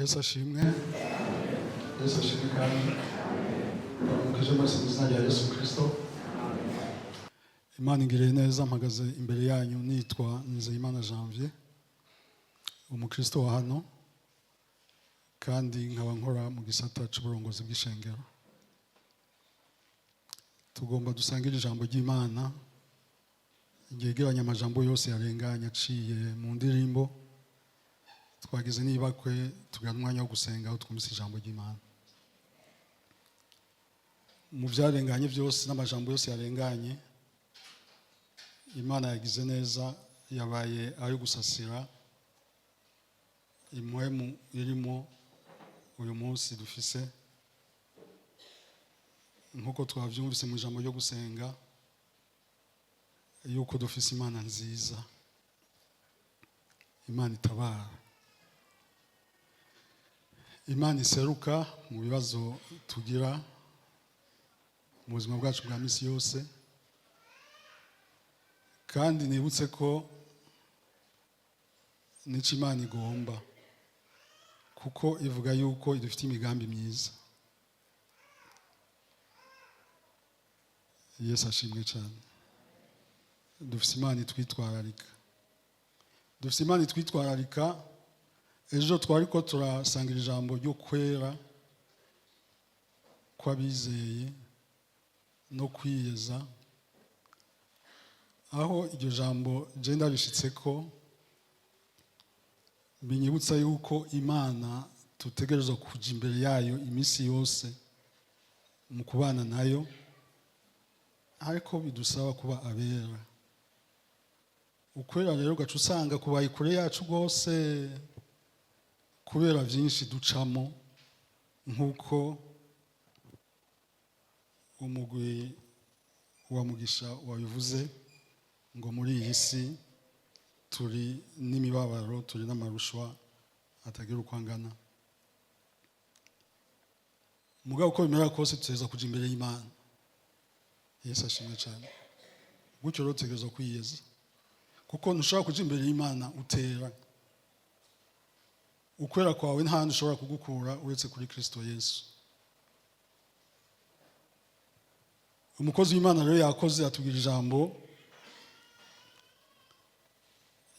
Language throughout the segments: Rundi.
Yesu ashimwe. Yesu ashimwe kandi mukije mwese mu izina rya Yesu Kristo. Imana ingiriye neza, mpagaze imbere yanyu nitwa Nizeyimana Janvier, umukristo wa hano, kandi nkaba nkora mu gisata c'uburongozi bw'ishengero. Tugomba dusangire ijambo ry'Imana ryegeranya amajambo yose yarenganye aciye mu ndirimbo. Twagize n'ibakwe tugira umwanya wo gusenga aho twumvise ijambo ry'Imana. Mu byarenganye byose n'amajambo yose yarenganye, Imana yagize neza, yabaye ayo gusasira impwemu irimo uyu munsi dufise. Nk'uko twabyumvise mu ijambo ryo gusenga, yuko dufise Imana nziza, Imana itabara, Imana iseruka mu bibazo tugira mu buzima bwacu bwa misi yose. Kandi nibutse ko nico Imana igomba, kuko ivuga yuko idufite imigambi myiza. Yesu ashimwe cyane. Dufite Imana itwitwararika, dufite Imana itwitwararika. Ejo twari ko turasangira ijambo ryo kwera kw'abizeye no kwiyeza, aho iryo jambo genda rishitse ko binyibutsa yuko Imana tutegerezwa kuja imbere yayo iminsi yose mu kubana nayo, ariko bidusaba kuba abera. Ukwera rero ugaca usanga kubaye kure yacu rwose kubera byinshi ducamo, nk'uko umugwi wa Mugisha wabivuze ngo muri iyi si turi n'imibabaro, turi n'amarushwa atagira uko angana. Mugabo uko bimera kose tutegerezwa kuja imbere y'Imana. Yesu ashimwe cyane. Gutyo rero tutegerezwa kwiyeza, kuko ntushobora kuja imbere y'Imana utera. Ukwera kwawe nta handi ushobora kugukura uretse kuri Kristo Yesu. Umukozi w'Imana rero yakoze atubwira ijambo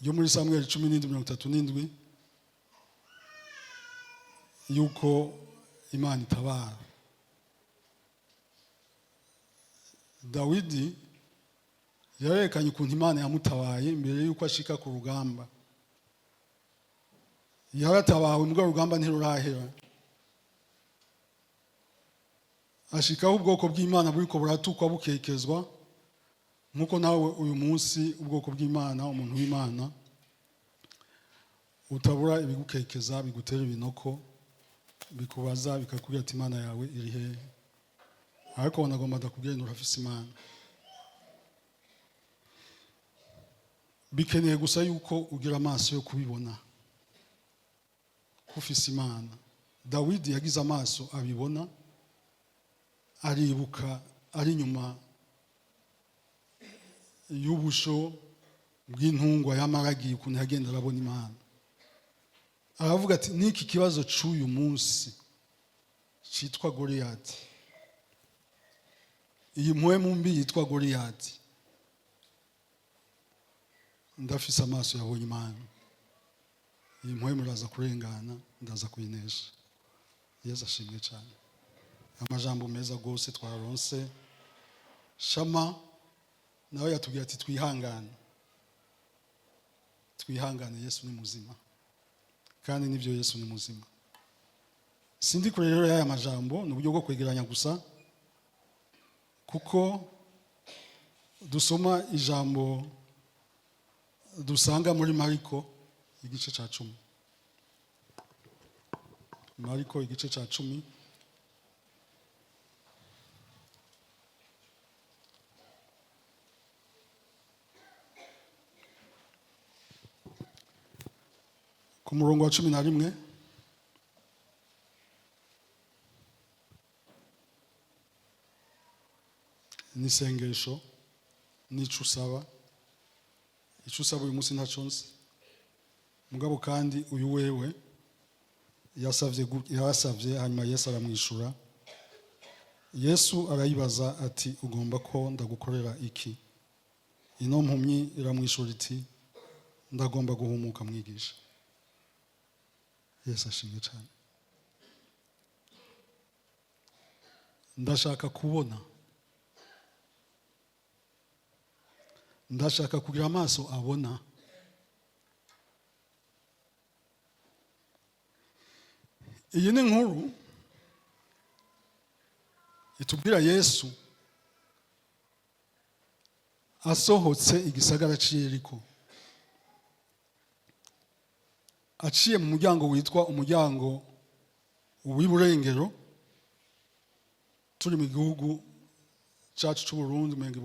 ryo muri Samweli 17:37 yuko Imana itabara. Dawidi yarerekanye ukuntu Imana yamutabaye mbere yuko ashika ku rugamba. Yaratabawe mugabo urugamba ntirurahera. Ashikaho ubwoko bw'Imana buriko buratukwa bukekezwa, nkuko nawe uyu munsi ubwoko bw'Imana, umuntu w'Imana, utabura ibigukekeza, bigutera ibinoko, bikubaza, bikakubwira ati Imana yawe iri hehe? Ariko wanagomba ndakubwira nti urafise Imana. Bikeneye gusa yuko ugira amaso yo kubibona ko ufise Imana. Dawidi yagize amaso abibona, aribuka ari inyuma y'ubusho bw'intungwa yamaragiye ukuntu yagenda arabona Imana. Aravuga ati n'iki kibazo c'uyu munsi citwa Goliyati, iyi mpwemu mbi yitwa Goliyati, ndafise amaso yabonye Imana, iyi mpwemu iraza kurengana, ndaza kuyinesha. Yesu ashimwe cyane. Amajambo meza rwose twaronse. Shama nawe yatubwiye ati twihangane, twihangane, Yesu ni muzima. Kandi nibyo, Yesu ni muzima. Sindi kure rero y'aya majambo, ni uburyo bwo kwegeranya gusa, kuko dusoma ijambo dusanga muri Mariko igice cya 10. Mariko igice cya 10, ku murongo wa 11. N'isengesho n'ico usaba, ico usaba uyu munsi ntaco nzi, mugabo kandi uyu wewe Yarasavye, hanyuma Yesu aramwishura. Yesu arayibaza ati: "Ugomba ko ndagukorera iki?" Ino mpumyi iramwishura iti: "Ndagomba guhumuka, mwigisha." Yesu ashimwe cyane. Ndashaka kubona, ndashaka kugira amaso abona. Iyi ni inkuru itubwira Yesu asohotse igisagara cy'Yeriko, aciye mu muryango witwa umuryango w'iburengero. Turi mu gihugu cyacu cy'u Burundi, umenga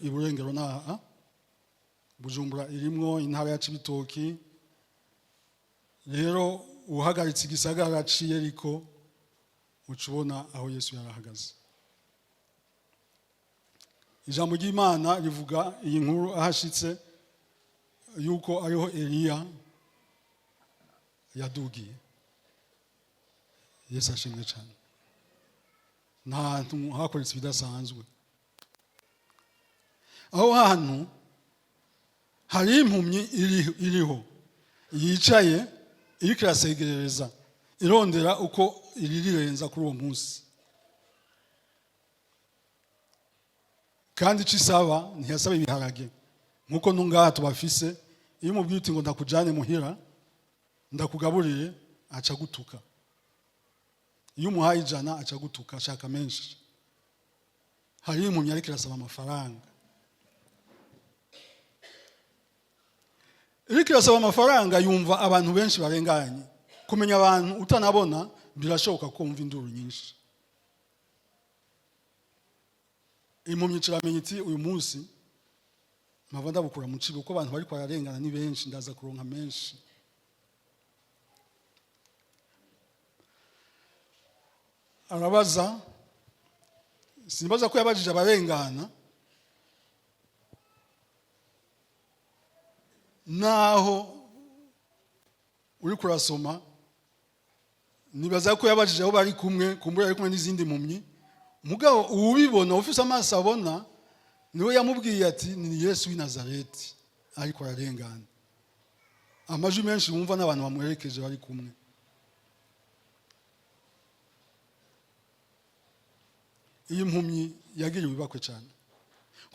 iburengero naha Bujumbura irimwo intara ya Cibitoki. Rero uhagaritse igisagara cy'Yeriko, uca ubona aho Yesu yarahagaze. Ijambo ry'Imana rivuga iyi nkuru ahashitse yuko ariho Eliya yadugiye. Yesu ashimwe cyane. Nta hantu hakoretse ibidasanzwe. Aho hantu hari impumyi iriho yicaye, iriko irasegerereza, irondera uko iririrenza kuri uwo munsi. Kandi icyo isaba, ntiyasaba ibiharage nkuko nungaha tubafise. Iyo umubwiye uti ngo ndakujane muhira ndakugaburire, aca gutuka. Iyo umuhaye 100 aca gutuka, ashaka menshi. Hari impumyi ariko irasaba amafaranga, iriko irasaba amafaranga. Yumva abantu benshi barenganye. Kumenya abantu utanabona birashoboka ko wumva induru nyinshi. Impumyi kiramenya iti: "Uyu munsi mpava ndabukura mu cibo, kuko abantu bariko bararengana ni benshi, ndaza kuronka menshi." Arabaza, simbaza ko yabajije abarengana, naho uri kurasoma nibaza ko yabajije aho bari kumwe, kumbura ari kumwe n'izindi mpumyi. Mugabo uwubibona, ufise amaso abona, niwe yamubwiye ati: "Ni Yesu w'i Nazareti ariko ararengana." Amajwi menshi wumva n'abantu bamuherekeje bari kumwe. Iyi mpumyi yagiriwe ibakwe cyane,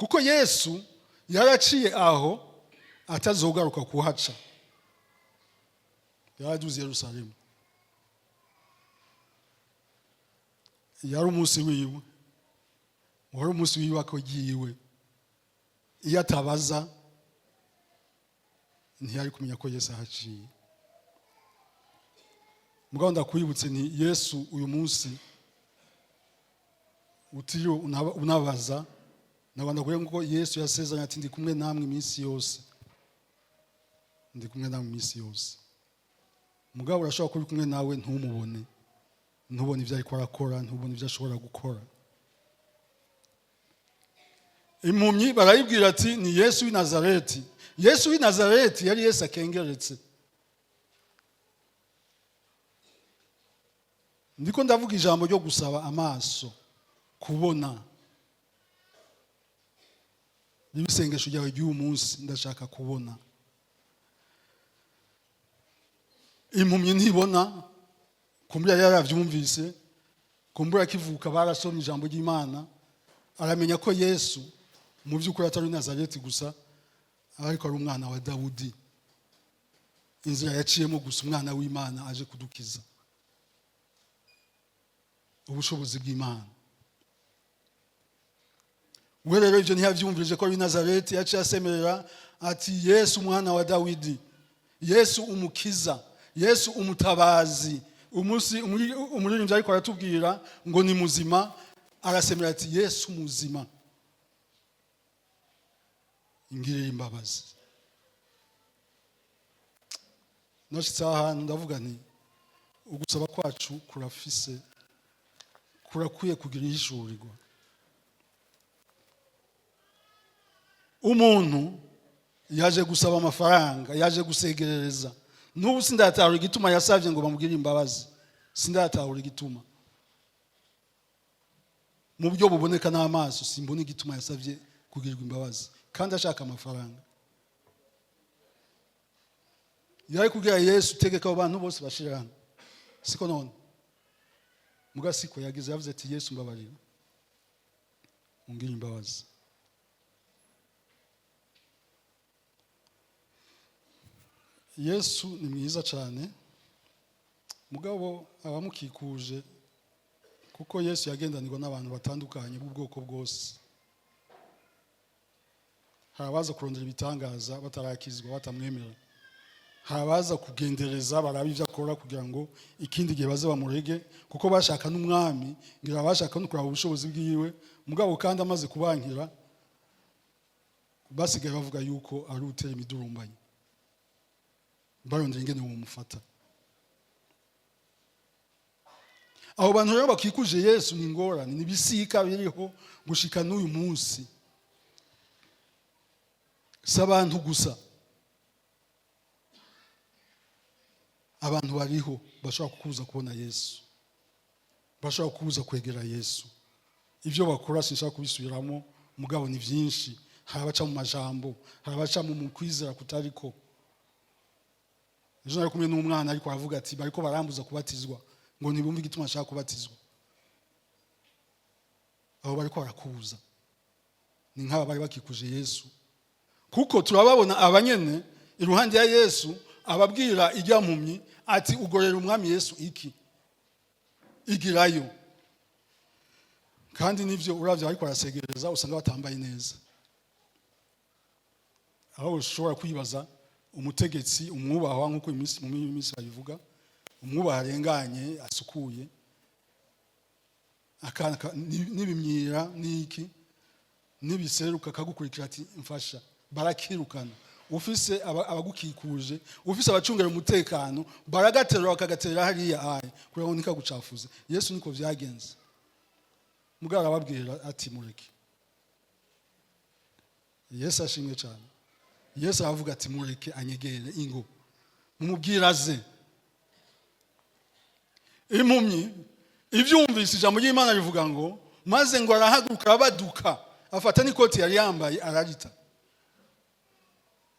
kuko Yesu yaraciye aho atazogaruka kuhaca. Yaraduze Yerusalemu, yari umunsi wiwe, wari umunsi w'ibakwe ryiwe. Iyo atabaza ntiyari kumenya ko Yesu ahaciye. Mugabo ndakwibutse ni Yesu uyu munsi utiriwe unabaza, nabanda kuvuga ngo Yesu yasezeranye ati: "Ndi kumwe namwe iminsi yose, ndi kumwe namwe iminsi yose." Mugabo urashobora kuba uri kumwe nawe ntumubone, ntubone ibyo ariko arakora, ntubone ibyo ashobora gukora. Impumyi barayibwira ati: "Ni Yesu w'i Nazareti." Yesu w'i Nazareti yari Yesu akengeretse. Ndiko ndavuga ijambo ryo gusaba amaso kubona. N'ibisengesho ryawe ry'uyu munsi: ndashaka kubona. Impumyi ntibona. Kumbura yari yarabyumvise, kumbura akivuka barasomye ijambo ry'Imana, aramenya ko Yesu mu by'ukuri atari Nazareti gusa, ariko ari umwana wa Dawudi, inzira yaciyemo gusa, umwana w'Imana aje kudukiza, ubushobozi bw'Imana. We rero ibyo ntiyabyumvije ko ari Nazareti. Yaciye asemerera ati: "Yesu umwana wa Dawidi, Yesu umukiza, Yesu umutabazi." Umunsi umuririmbyi ariko aratubwira ngo ni muzima, arasemera ati: "Yesu muzima, ingirira imbabazi." Nashitse ahantu ndavuga nti ugusaba kwacu kurafise, kurakwiye kugira ihishurirwa. Umuntu yaje gusaba amafaranga, yaje gusegerereza. N'ubu sindatahura igituma yasabye ngo bamugirire imbabazi. Sindatahura igituma mu buryo buboneka n'amaso. Simbona igituma yasabye kugirirwa imbabazi kandi ashaka amafaranga. Yari kubwira Yesu: "Tegeka abo bantu bose bashira hano." Siko none muga siko yagize. Yavuze ati: "Yesu, mbabarira, ungire imbabazi." Yesu ni mwiza cyane, mugabo abamukikuje, kuko Yesu yagendanirwa n'abantu batandukanye b'ubwoko bwose. Hari abaza kurondera ibitangaza batarakizwa, batamwemera. Hari abaza kugendereza, baraba ibyo akora kugira ngo ikindi gihe baze bamurege, kuko bashaka n'umwami, ngira bashaka no kuraba ubushobozi bwiwe. Mugabo kandi amaze kubankira, basigaye bavuga yuko ari utera imidurumbanyi, barondera ingene bamufata. Abo bantu rero bakikuje Yesu ni ingorane, ni ibisika biriho gushika n'uyu munsi. Si abantu gusa, abantu bariho bashobora kukubuza kubona Yesu, bashobora kukubuza kwegera Yesu. Ibyo bakora sinshaka kubisubiramo, mugabo ni byinshi. Hari abaca mu majambo, hari abaca mu kwizera kutariko. Ejo nari kumwe n'umwana, ariko aravuga ati bariko barambuza kubatizwa, ngo ntibumve igituma ashaka kubatizwa. Abo bariko barakubuza ni nk'aba bari bakikuje Yesu, kuko turababona abanyene iruhande ya Yesu ababwira ijya mpumyi ati: "Ugorera umwami Yesu iki? Igirayo." Kandi nivyo, uravye ariko arasegereza, usanga batambaye neza, aho ushobora kwibaza umutegetsi umwubahwa, nk'uko mu minsi babivuga, umwubaha arenganye asukuye, n'ibimyira n'iki nibiseruka akagukurikira ati: "Mfasha." Barakirukana. Ufise abagukikuje, ufise abacungera umutekano, baragaterura bakagatera hariya aye kugira ngo ntikagucafuze. Yesu niko vyagenze. Mugabo arababwira ati: "Mureke." Yesu ashimwe cyane. Yesu aravuga ati: "Mureke anyegere, ingo mumubwire aze." Impumyi ibyumvise, ijambo ry'Imana rivuga ngo maze ngo arahaguruka, arabaduka, afata n'ikoti yari yambaye ararita.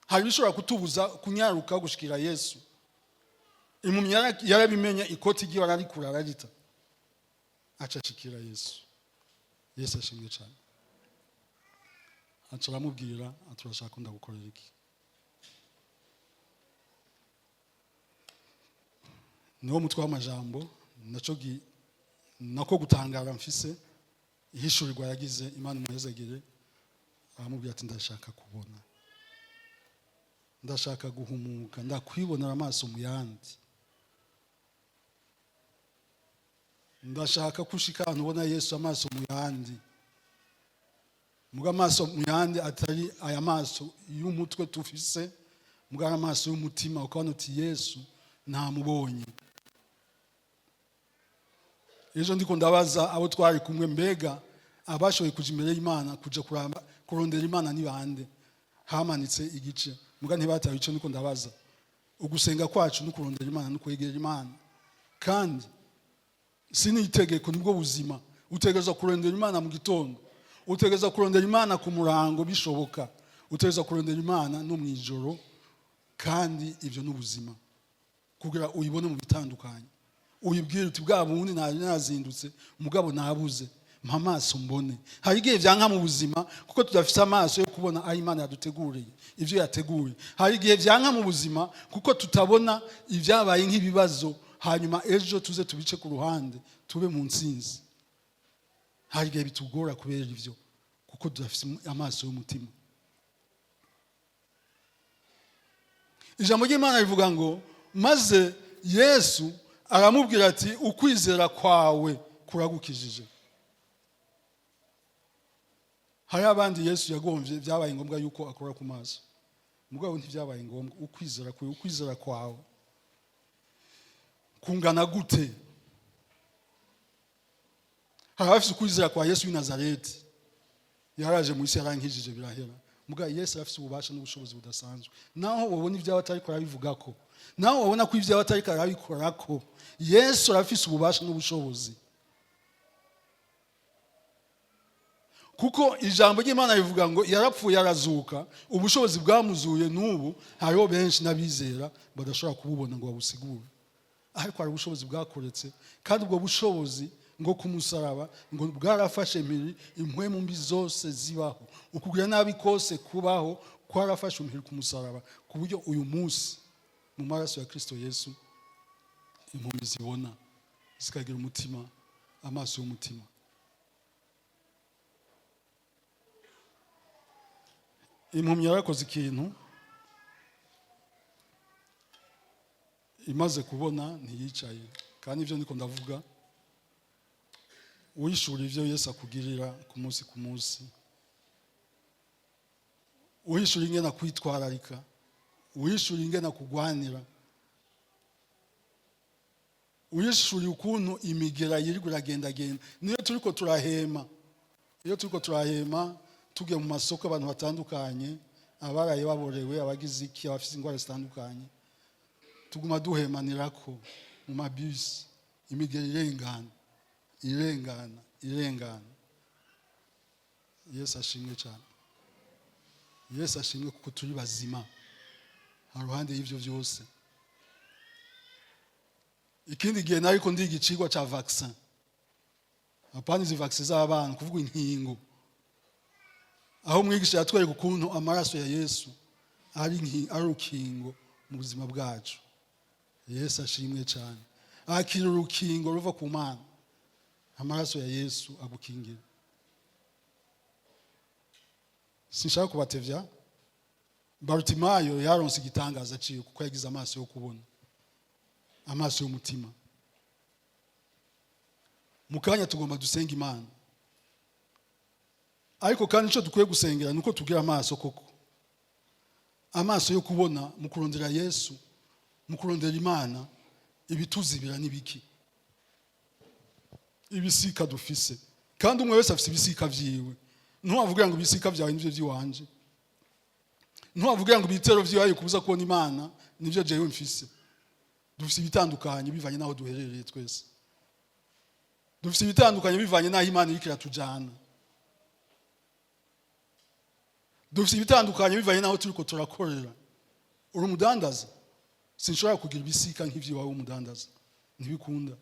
Hari ibishobora kutubuza kunyaruka gushikira Yesu. Impumyi yarabimenye, ikoti ryiwe ararikura, ararita, aca ashikira Yesu. Yesu ashimwe cyane. Aca aramubwira ati: "Urashaka ko ndagukorera iki?" Niwo mutwe w'amajambo naco nako gutangara mfise ihishurirwa yagize. Imana imuhezagire. Aramubwira ati: "Ndashaka kubona, ndashaka guhumuka, ndakwibonera amaso mu yandi, ndashaka kushika ahantu ubona Yesu amaso mu yandi, muga amaso mu yandi atari aya maso y'umutwe tufise, muga ari amaso y'umutima, ukabona uti: 'Yesu ntamubonye.'" Ejo ndiko ndabaza abo twari kumwe: mbega abashoboye kuja imbere y'Imana, kuja kurondera Imana ni bande? Hamanitse igice, muga ntibatawe ico. Ndiko ndabaza: ugusenga kwacu no kurondera Imana no kwegera Imana, kandi si n'itegeko, nibwo buzima. Utegerezwa kurondera Imana mu gitondo, utegerezwa kurondera Imana ku murango bishoboka, utegerezwa kurondera Imana no mu ijoro. Kandi ibyo ni ubuzima, kugira uyibone mu bitandukanye, uyibwire uti: "Bwa bundi nari nazindutse, mugabo nabuze, mpa amaso mbone." Hari igihe vyanka mu buzima kuko tudafise amaso yo kubona aho Imana yaduteguriye, ivyo yateguye. Hari igihe vyanka mu buzima kuko tutabona ibyabaye nk'ibibazo, hanyuma ejo tuze tubice ku ruhande, tube mu ntsinzi. Hari igihe bitugora kubera ivyo, kuko tudafise amaso y'umutima. Ijambo ry'Imana rivuga ngo maze Yesu aramubwira ati: "Ukwizera kwawe kuragukijije." Hari abandi Yesu yagombye, byabaye ngombwa yuko akora ku maso, mugabo ntibyabaye ngombwa. Ukwizera kwawe, ukwizera kwawe kungana gute? Hari abafite ukwizera kwa Yesu w'i Nazareti: "Yaraje mu isi, yarankijije, birahera." Mugabo Yesu arafite ububasha n'ubushobozi budasanzwe, naho ubona ibyaba atari arabivuga ko. Nawe wabona ko ibyo atariko arabikora ko Yesu arafise ububasha n'ubushobozi, kuko ijambo ry'Imana rivuga ngo yarapfuye arazuka. Ubushobozi bwamuzuye n'ubu hariho benshi n'abizera badashobora kububona ngo babusigure, ariko hari ubushobozi bwakoretse, kandi ubwo bushobozi ngo ku musaraba ngo bwarafashe impiri impwemu mbi zose zibaho, ukugira nabi kose kubaho kwarafashe impiri ku musaraba, ku buryo uyu munsi mu maraso ya Kristo Yesu impumyi zibona, zikagira umutima, amaso y'umutima. Impumyi yarakoze ikintu, imaze kubona ntiyicaye. Kandi ibyo niko ndavuga, wishura ibyo Yesu akugirira ku munsi ku munsi, wishura ingena kwitwararika, wishura ingena kugwanira, wishuriye ukuntu imigera yirirwa iragendagenda. Niyo turiko turahema, iyo turiko turahema tugiye mu masoko, abantu batandukanye, abaraye baborewe, abagize iki, abafite indwara zitandukanye, tuguma duhemanirako mu mabisi, imigera irengana, irengana, irengana. Yesu ashimwe cyane. Yesu ashimwe kuko turi bazima haruhande y'ivyo byose. Ikindi gihe nariko ndiga icigwa ca vaccin, apana izi vaccin z'abana, kuvuga inkingo, aho umwigisha yatwereka ukuntu amaraso ya Yesu ari urukingo mu buzima bwacu. Yesu ashimwe cyane. Akira urukingo ruva ku Mana, amaraso ya Yesu agukingira. Sinshaka kubatevya. Barutimayo yaronse igitangaza aciye kuko yagize amaso yo kubona, amaso y'umutima. Mu kanya tugomba dusenga Imana, ariko kandi icyo dukwiye gusengera ni uko tugira amaso koko, amaso yo kubona mu kurondera Yesu, mu kurondera Imana. Ibituzibira n'ibiki? Ibisika dufise. Kandi umwe wese afise ibisika vyiwe. Ntiwavugira ngo ibisika vyawe nivyo vyiwanje, ntiwavugira ngo ibitero vyiwawe kubuza kubona Imana nivyo jewe mfise. Dufise ibitandukanye bivanye n'aho duherereye twese, dufise ibitandukanye bivanye n'aho Imana iriko iratujana, dufise ibitandukanye bivanye n'aho turiko turakorera. Uri umudandaza, sinshobora kugira ibisika nk'ivy'iwawe w'umudandaza, ntibikunda.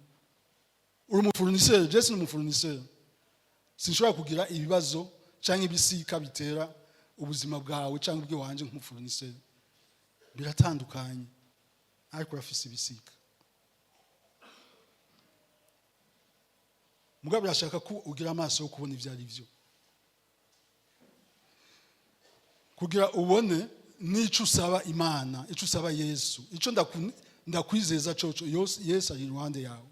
Uri umufournisseur, je si umufournisseur, sinshobora kugira ibibazo canke ibisika bitera ubuzima bwawe canke ubw'iwanje nk'umufournisseur. Biratandukanye, ariko urafise ibisika. Mugabo birashaka ko ugira amaso yo kubona ivyo ari vyo, kugira ubone n'ico usaba Imana, ico usaba Yesu, ico ndakwizeza coco. Yesu ari iruhande yawe,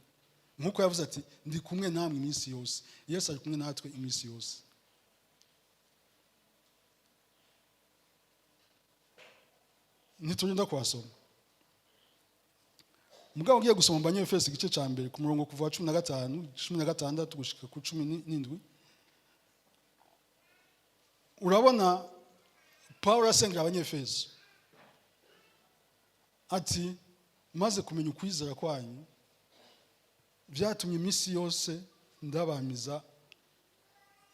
nkuko yavuze ati ndi kumwe namwe iminsi yose. Yesu ari kumwe natwe iminsi yose. Ntiturinda kuhasoma. Mugabo ngiye gusoma mu Banyefeso igice ca mbere ku murongo kuva 15, 16 gushika ku 17. Urabona Paulo asengera Abanyefeso ati maze kumenya ukwizera kwanyu byatumye iminsi yose ndabamiza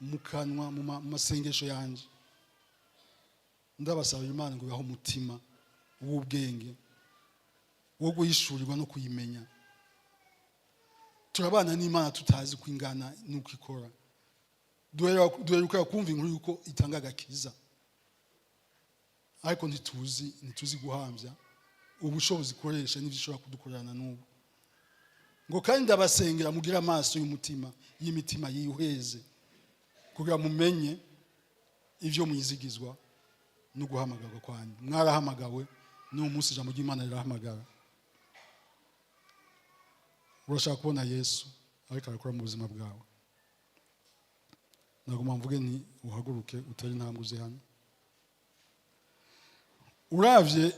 mu kanwa mu masengesho yanje, ndabasaba Imana ngo ibahe umutima w'ubwenge wo guhishurirwa no kuyimenya. Turabana n'Imana tutazi uko ingana n'uko ikora. Duheruka kumva inkuru yuko itanga agakiza, ariko ntituzi guhamvya ubushobozi ikoresha n'ivyo ishobora kudukorerana n'ubu. Ngo kandi ndabasengera mugire amaso y'umutima, y'imitima yihweze, kugira mumenye ivyo mwizigizwa no guhamagarwa kwanyu. Mwarahamagawe, n'uwo munsi ijambo ry'Imana rirahamagara. Urashaka kubona Yesu ariko arakora mu buzima bwawe. Naguma mvuge nti uhaguruke utere intambwe uze hano. Uravye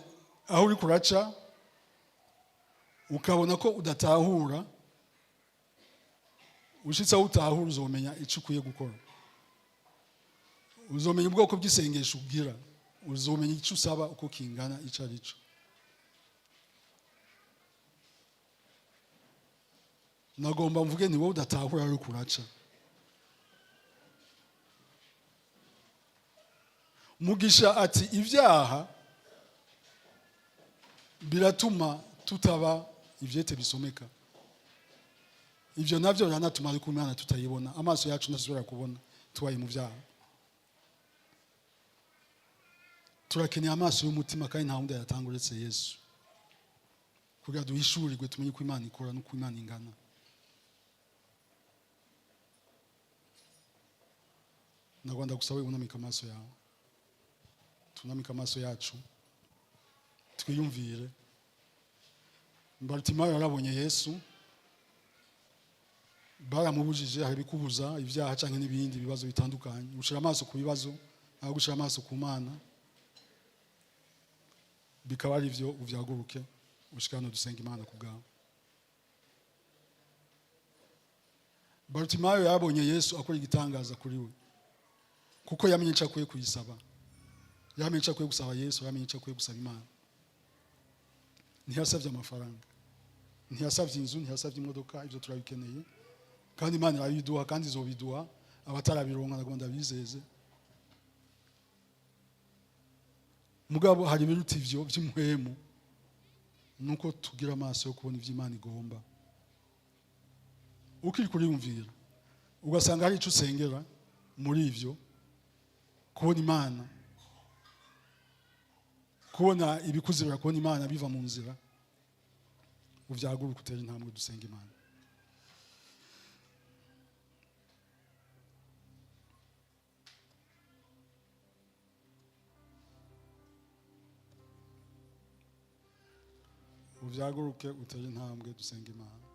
aho uri kuraca ukabona ko udatahura, ushitse aho utahura uzomenya ico ukwiye gukora, uzomenya ubwoko bw'isengesho ugira, uzomenya ico usaba uko kingana ico ari cyo. Nagomba mvuge ni wowe udatahura ariko uraca. Mugisha ati ibyaha biratuma tutaba ivyete bisomeka. Ibyo navyo biranatuma ariko Imana tutayibona, amaso yacu ntasubira kubona tubaye mu byaha. Turakeneye amaso y'umutima kandi nta wundi yatanga uretse Yesu, kugira duhishurirwe tumenye uko Imana ikora n'uko Imana ingana. Ndagomba gusaba wunamike amaso yawe, tunamike amaso yacu twiyumvire. Bartimayo yarabonye Yesu, baramubujije, hari ibikubuza ibyaha canke n'ibindi bibazo bitandukanye. Gushira amaso ku bibazo aho gushira amaso ku Mana, bikaba ari byo uvyaguruke ushika hano dusenga Imana ku bwawe. Bartimayo yarabonye Yesu akora igitangaza kuri we, kuko yamenye ico akwiye kuyisaba, yamenye ico akwiye gusaba Yesu, yamenye ico akwiye gusaba Imana. Ntiyasavye amafaranga, ntiyasavye inzu, ntiyasavye imodoka, ibyo turabikeneye kandi Imana irabiduha kandi izobiduha. Abatarabironka nagomba ndabizeze. Mugabo hari ibiruta ivyo vy'impwemu, nuko tugira amaso yo kubona ivyo Imana igomba. Ukiri kuriyumvira ugasanga hari ico usengera muri ivyo, kubona Imana, kubona ibikuzibira, kubona Imana biva mu nzira, uvyaguruka utera intambwe dusenga Imana. Uvyaguruke utere intambwe dusenga Imana.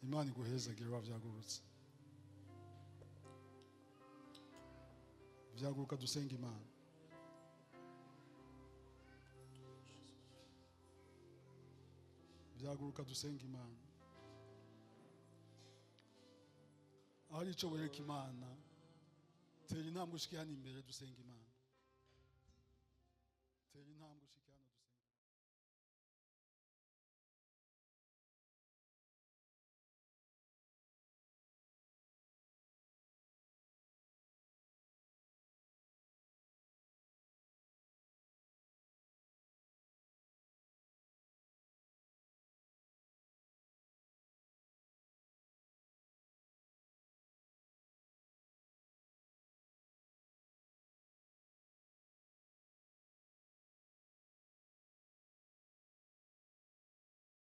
Imana iguhezagire wavyagurutse. Vyaguruka dusenga Imana. Vyaguruka dusenga Imana. Ahari ico wereka Imana, tera intambwe ushike hano imbere dusenga Imana. Tera intambwe ushike hano.